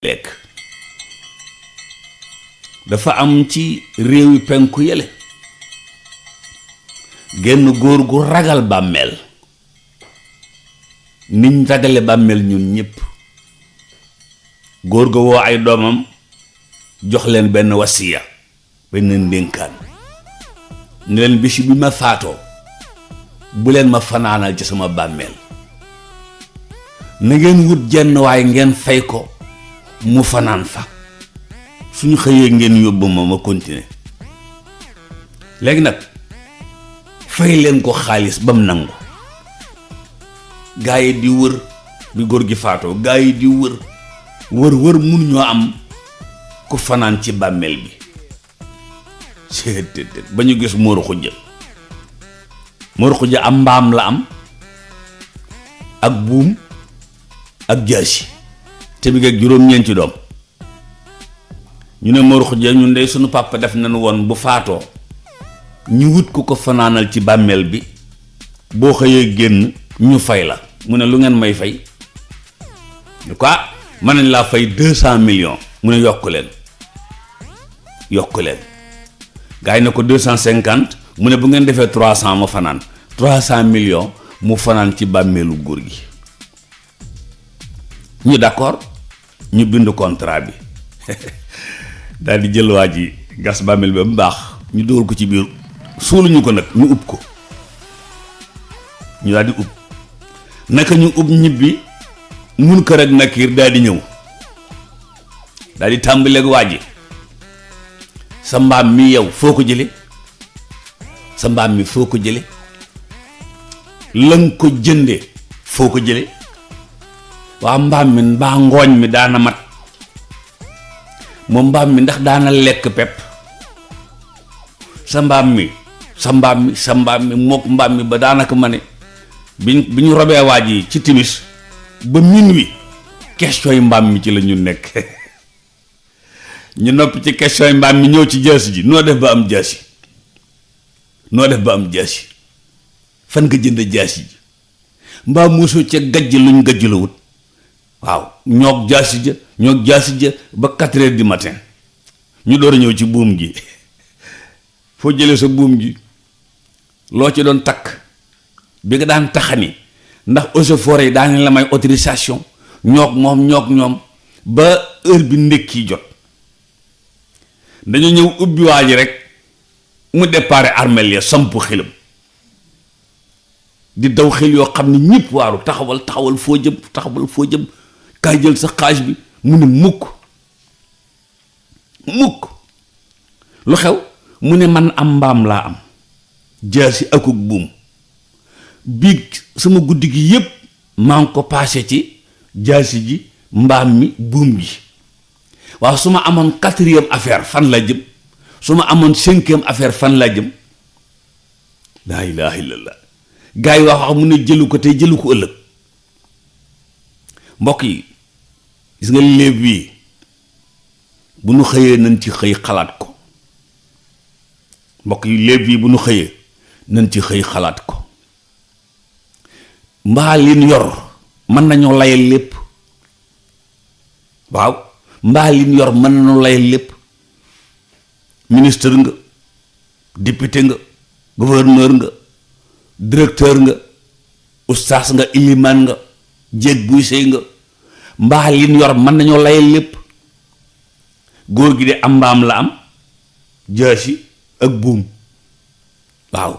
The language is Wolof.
lekk. dafa am ci réewi penku yele genn góor gu ragal bàmmeel niñ ragale bàmmeel ñun ñépp. góor ga woo ay doomam jox leen benn wasiya, benn ndénkaan ne leen bisi bi ma faatoo bu leen ma fanaanal ci sama bàmmeel, na ngeen wut jenn waaye ngeen fay ko mu fanaan fa, suñu xëyee ngeen yóbbu ma continuer. léegi nag fay leen ko xaalis ba mu nangu. gaa yi di wër bi góor gi faatoo, gaa yi di wër mun ñoo am ku fanaan ci bàmmeel bi. ba ñu gis Mor Xuja am mbaam la am ak buum ak jaasi te bi ak juróom-ñeenti doom. ñu ne Mor Xuja ñun de suñu papa def nañu woon bu faatoo ñu wut ku ko fanaanal ci bàmmeel bi, boo xëyee génn ñu fay la. mu ne lu ngeen may fay? ñu ko mën nañ laa fay 200 millions. mu ne yokk leen gaa yi ne ko 250. mu ne bu ngeen defee 300 ma fanaan. 300 millions mu fanaan ci bàmmeelu góor gi. ñu d'accord ñu bind contrat bi daal di jël waa ji gas bàmmeel bi ba mu baax ñu dugal ko ci biir suuluñu ko nag ñu ub ko. ñu daal di ub naka ñu ub ñibbi Munkar ak Nakiir daal di ñëw daal di tàmbaleeg waa ji, sa mbaam mi yow foo ko jële? sa mbaam mi foo ko jële? lan ko jënde foo ko jële? waa mbaam mi mbaa ngooñ mi daana mat? moom mbaam mi ndax daana lekk pepp? sa mbaam mi mook mbaam mi ba daanaka ma ne bi ñu robee waaj yi ci timis ba minuit question yi mbaam mi ci la ñu nekk. ñu noppi ci question yi mbaam mi ñëw ci jaasi ji. noo def ba am jaasi? fan nga jënd jaasi ji? mbaa muusoo ca gajj luñ gajj la wut? waaw ñoog jaasi ja ba 4 heures du matin ñu door a ñëw ci buum gi. foo jëlee sa buum gi? loo ci doon takk bi nga daan taxani ndax eaux et forêts yi daan la may autorisation ñoog ñoom ba heure bi ndékki jot. dañu ñëw ubbi waa ji rek mu déparé armel ya samp xelam di daw xel yoo xam ne ñëpp waaru. taxawal foo jëm kaay jël sa xaaj bi. mu ne mukk lu xew? mu ne man am mbaam laa am, jaasi akuk buum, biig sama guddi gi yépp maa ngi ko paase ci jaasi ji, mbaam mi, buum gi. waaw su ma amoon 4e affaire fan laa jëm? su ma amoon 5e affaire fan laa jëm? laa ilaha illallah. gaa yi wax mu ne jëlu ko tey jëlu ko ëllëg. mbokk yi gis nga léeb bii bu nu xëyee nañ ci xëy xalaat ko. mbokk yi léeb bii bu nu xëyee nañ ci xëy xalaat ko. mbaa lin yor mën nañoo layal lépp? waaw mbaa lin yor mën nañoo layal lépp? ministre nga, député nga, gouverneur nga, directeur nga, ustaas nga, ilimaan nga, jéeg buy sëy nga, mbaa lin yor mën nañoo layal lépp? góor gi de am mbaam la am, jaasi ak buum. waaw